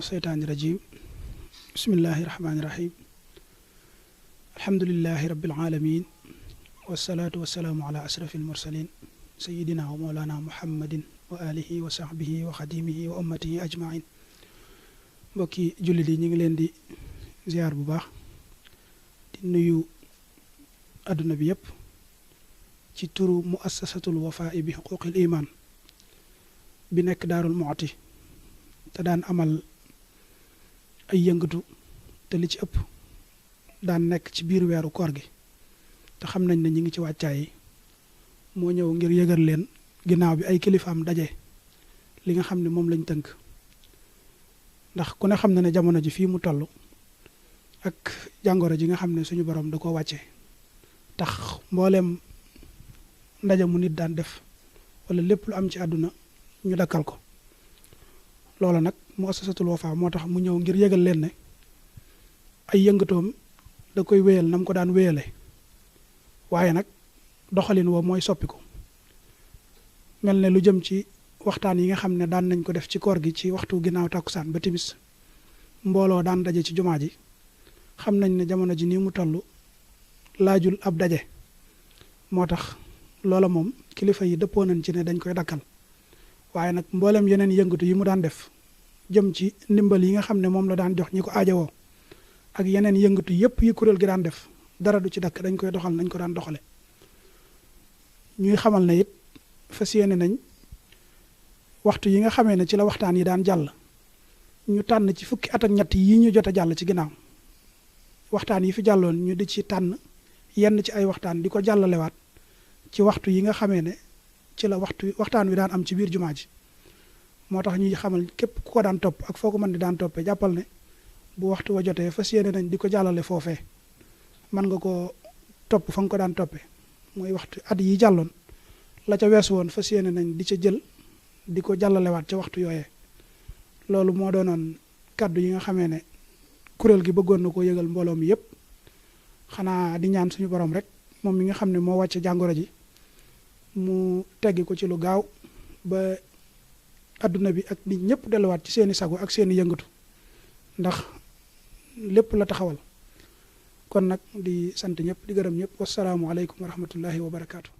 الشيطان الرجيم بسم الله الرحمن الرحيم الحمد لله رب العالمين والصلاة والسلام على أشرف المرسلين سيدنا ومولانا محمد وآله وصحبه وخديمه وأمته أجمعين mbokki jullit yi ñu ngi leen di ziar bu baax di nuyu adduna bi yëpp ci turu muassasatul wafaa bi xuquqil iman bi nekk Daarul Muxti te daan amal ay yëngatu te li ci ëpp daan nekk ci biir weeru koor gi te xam nañ ne ñi ngi ci wàccaay yi moo ñëw ngir yëgal leen ginnaaw bi ay kilifaam daje li nga xam ne moom lañ tënk ndax ku ne xam na ne jamono ji fii mu toll ak jàngoro ji nga xam ne suñu borom da ko wàcce tax mbooleem ndaje mu nit daan def wala lépp lu am ci àdduna ñu dakkal ko loola nag muassasatul Wafa moo tax mu ñëw ngir yëgal leen ne ay yëngatoom da koy wéyal na mu ko daan wéyale waaye nag doxalin woo mooy soppiku mel ne lu jëm ci waxtaan yi nga xam ne daan nañ ko def ci koor gi ci waxtu ginnaaw tàkkusaan ba timis mbooloo daan daje ci jumaa ji xam nañ ne jamono ji nii mu toll laajul ab daje moo tax loola moom kilifa yi dëppoo nañ ci ne dañ koy dakkal waaye nag mboolem yeneen yëngatu yi mu daan def jëm ci ndimbal yi nga xam ne moom la daan jox ñi ko aajowoo ak yeneen yëngatu yépp yi kuréel gi daan def dara du ci dakk dañ koy doxal nañ ko daan doxale ñuy xamal ne it fas yéene nañ waxtu yi nga xamee ne ci la waxtaan yi daan jàll ñu tànn ci fukki at ak ñett yi ñu jot a jàll ci ginnaaw waxtaan yi fi jàlloon ñu di ci tànn yenn ci ay waxtaan di ko jàllalewaat ci waxtu yi nga xamee ne ci la waxtaan wi daan am ci biir jumaa ji moo tax ñuy xamal képp ku ko daan topp ak foo ko mën di daan toppee jàppal ne bu waxtu wa jotee fas yéene nañ di ko jàllale foofee mën nga ko topp fa nga ko daan toppee mooy waxtu at yi jàlloon la ca weesu woon fas yéene nañ di ca jël di ko jàllalewaat ca waxtu yooyee loolu moo doonoon kàddu yi nga xamee ne kuréel gi bëggoon na ko yëgal mbooloo mi yépp xanaa di ñaan suñu borom rek moom mi nga xam ne moo wàcce jàngoro ji mu teggi ko ci lu gaaw ba adduna bi ak nit ñëpp delluwaat ci seeni sago ak seeni yëngatu ndax lépp la taxawal kon nag di sant ñëpp di gërëm ñëpp wasalaamu aleykum wa rahmatullahi wa barakaatu.